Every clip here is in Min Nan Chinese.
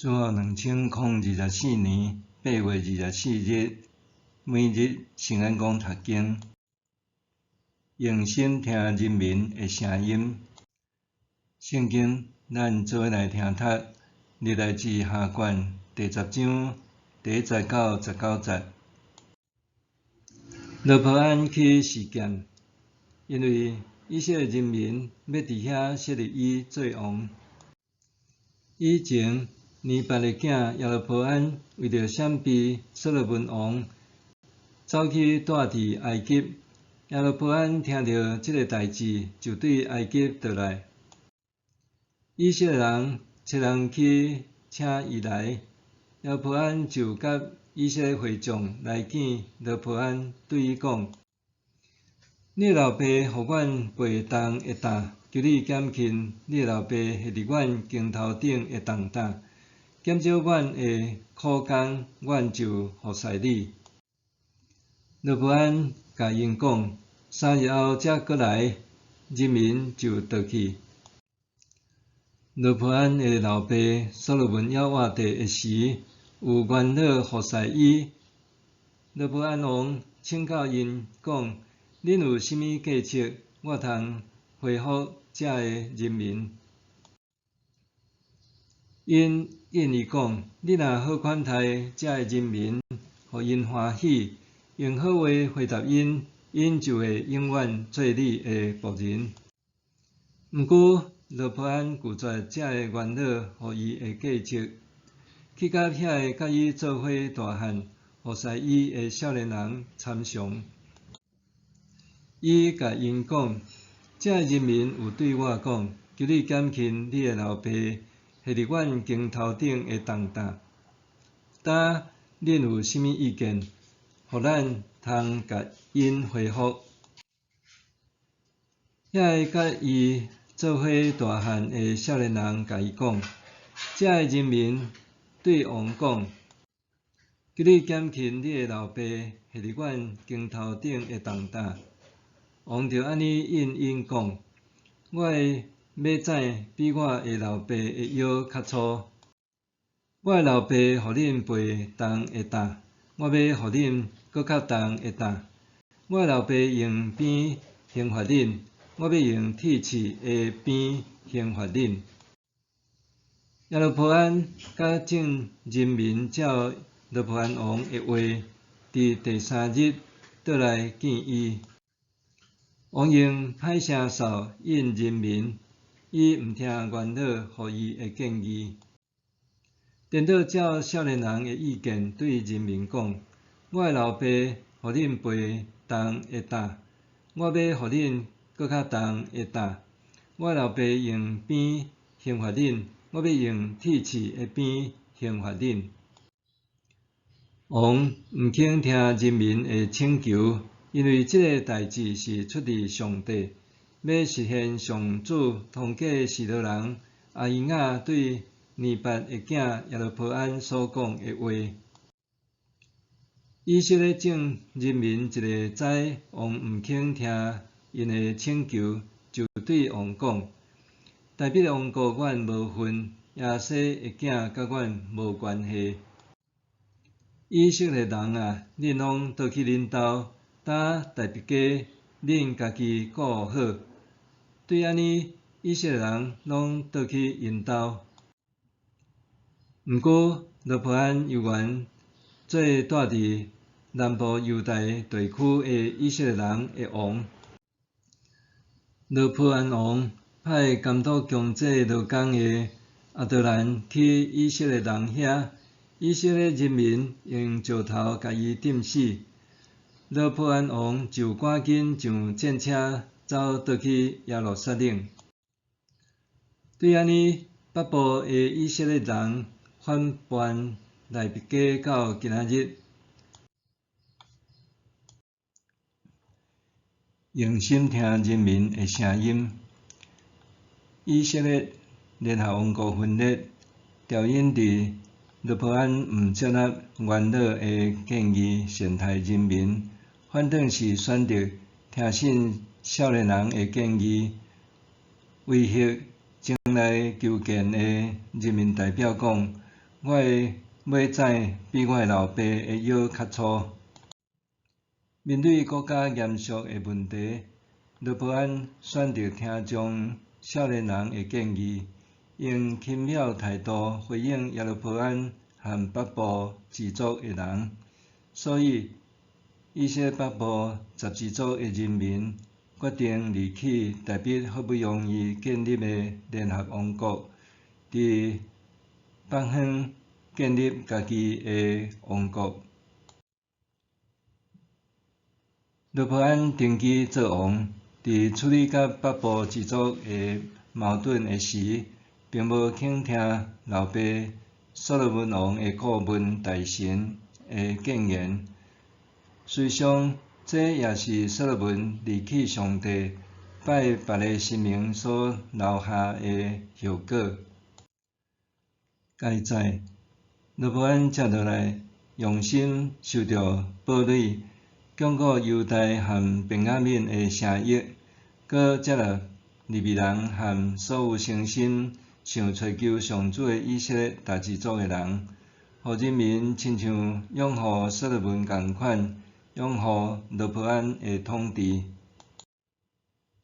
主後2024年8月24日，每日聖安講讀經，用心聽人民的聲音。聖經，咱做伙來聽讀，歷代志下卷第十章第一節到十九節。羅波安去示劍，因為以色列人民欲佇遐設立伊做王。以前尼八的囝耶羅波安為著閃避所羅門王，走去蹛佇埃及。耶羅波安聽著這个代誌，就對埃及倒來。以色列人差人去請伊來，耶羅波安就佮以色列會眾來見羅波安，對伊講：你的老爸予阮背重的擔，求你減輕你的老爸繫佇阮肩頭頂的重擔，減少阮的苦工，阮就服侍你。羅波安共𪜶講：3日後才閣來，人民就倒去。羅波安的老爸所羅門猶活著的時，有元老服侍伊。羅波安王請教𪜶講：恁有啥物計策，我通回覆遮个人民？𪜶應伊講：你若好款待遮个人民，予𪜶歡喜，用好話回答𪜶，𪜶就會永遠做你的僕人。毋過羅波安拒絕遮个元老予伊的計策，去佮遐个佮伊做伙大漢、服侍伊的少年人參詳。伊共𪜶講：遮个人民有對我講，求你減輕你的老爸繫佇阮肩頭頂的重擔。今恁有啥物意見，予咱通共𪜶回覆？遐个佮伊做伙大漢的少年人共伊講：遮个人民對王講，求你減輕你的老爸繫佇阮肩頭頂的重擔。王就按呢應𪜶講：我的馬仔比我的老爸的腰較粗。我的老爸予恁背重的擔，我欲予恁閣較重的擔。我的老爸用鞭刑罰恁，我欲用鐵刺的鞭刑罰恁。耶羅波安佮眾人民照羅波安王的話，佇第三日倒來見伊。王用歹聲數應人民，伊毋聽元老予伊的建議。顛倒照少年人的意見對人民講：我的老爸予恁背重的擔，我欲予恁閣較重的擔。我的老爸用鞭刑罰恁，我欲用鐵刺的鞭刑罰恁。王毋肯聽人民的請求，因為這个代誌是出自上帝，欲實現上主通過示羅人阿希雅對尼八的囝耶羅波安所講的話。以色列眾人民一下知王毋肯聽𪜶的請求，就對王講：大衛的王國阮無份，耶西的囝佮阮無關係。以色列人啊，恁攏倒去恁兜，今大衛家，恁家己顧好。對按呢，以色列人攏倒去𪜶兜。毋過羅波安猶原做蹛佇南部猶大地區的以色列人的王。羅波安王派監督經濟勞工的亞多蘭去以色列人遐，以色列人民用石頭共伊釘死。羅波安王就趕緊上戰車走倒去耶路撒冷。對按呢，北部的以色列人反叛大衛家到今仔日。用心聽人民的聲音。以色列聯合王國分裂，肇因佇羅波安毋接納元老的建議，善待人民，反轉是選擇聽信少年人的建議，威脅前來求見的人民代表講：我的尾指比我的老爸的腰較粗。面對國家嚴肅的問題，羅波安選擇聽從少年人的建議，用輕蔑態度回應耶羅波安和北部支族的人，所以以色列北部十支族的人民決定離棄大衛好不容易建立的聯合王國，佇北方建立家己的王國。羅波安登基做王，佇處理佮北部支族的矛盾的時，並無傾聽老爸所羅門王的顧問大臣的建言。事實上，這也是所羅門離棄上帝、拜別个神明所留下的後果。該載，羅波安接落來用心受著堡壘，鞏固猶大和便雅憫的城邑，閣接納利未人和所有誠心想揣求上主的以色列逐支族的人，予人民親像擁護所羅門仝款擁護羅波安的統治。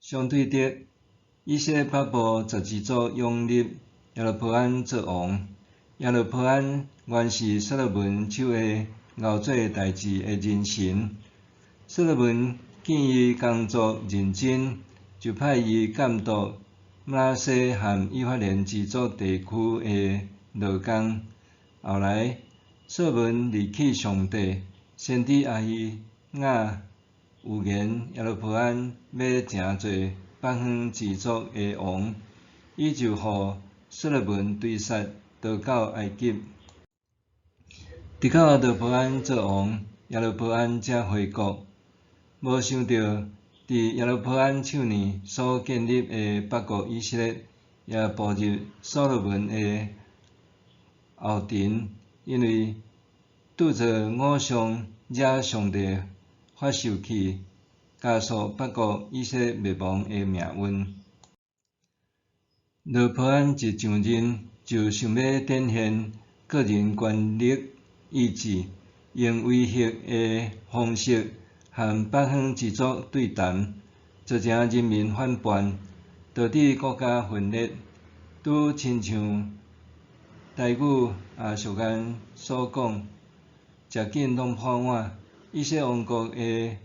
相對的，以色列北部十支族擁立耶羅波安做王。耶羅波安原是所羅門手下熬做代誌的人臣。所羅門見伊工作認真，就派伊監督瑪拿西和以法蓮支族地區的勞工。後來，所羅門離棄上帝，先知亞希雅預言耶羅波安欲成做北方支族的王，伊就予所羅門追殺逃到埃及。直到羅波安做王，耶羅波安才回國。無想到，佇耶羅波安手呢所建立的北國以色列，也步入所羅門的後塵，因為拄著偶像惹上帝發受氣，加速北國以色列滅亡的命運。羅波安一上任，就想欲展現個人權力意志，用威嚇的方式和北方支族對談，造成人民反叛，導致國家分裂。拄親像台語啊俗諺所講，食緊攏破碗。以色列王國的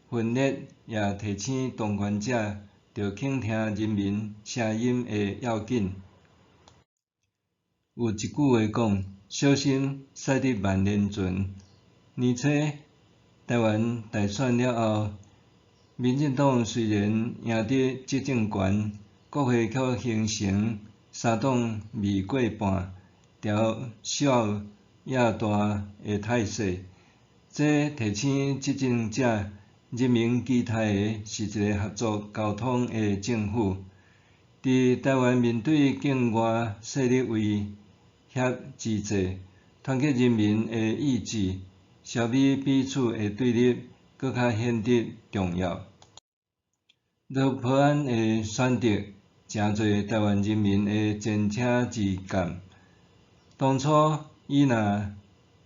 分裂也提醒當權者，著傾聽人民聲音的要緊。有一句話講：小心駛得萬年船。年初台灣大選了後，民進黨雖然贏得執政權，國會卻形成三黨未過半、朝小野大的態勢。這提醒執政者，人民期待的是一个合作溝通的政府。佇台灣面對境外勢力威脅之際，團結人民的意志，消弭彼此的對立，閣較顯得重要。羅波安的選擇，誠濟台灣人民的前車之鑑。當初伊若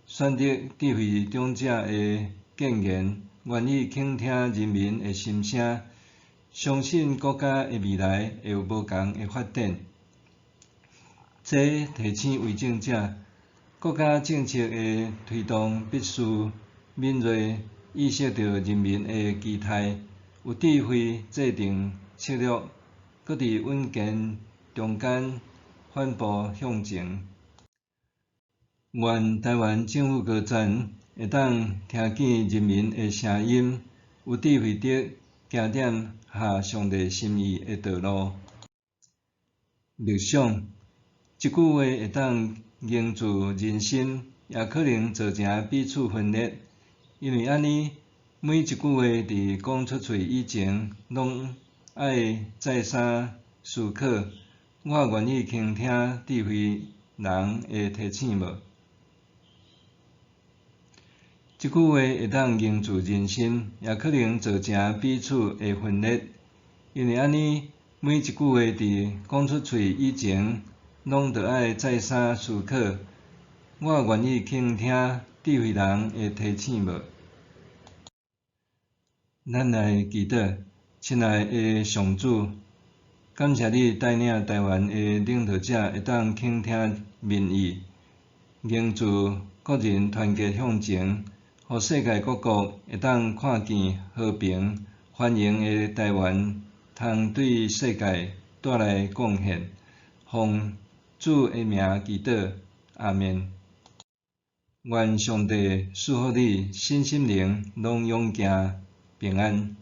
選擇智慧長者的建言，願意傾聽人民的心聲，相信國家的未來會有無仝的發展。這提醒為政者，國家政策的推動必須敏銳意識著人民的期待，有智慧制定策略，閣佇穩健中間緩步向前。願台灣政府高層會當聽見人民的聲音，有智慧地行踮合上帝心意的道路。默想，這句話會當凝聚人心，也可能造成彼此分裂。因為按呢，每一句話佇講出喙以前，攏愛再三思考。我願意傾聽智慧人的提醒無？這句話會當凝聚人心，也可能造成彼此的分裂。因為按呢，每一句話佇講出喙以前，攏著愛再三思考。我願意傾聽智慧人的提醒無？咱來祈禱，親愛的上主，感謝你帶領臺灣的領導者會當傾聽民意，凝聚國人團結向前，予世界各國會當看見和平繁榮的臺灣，通對世界帶來貢獻。奉主的名祈禱，阿們。願上帝賜福你，身心靈攏勇健平安。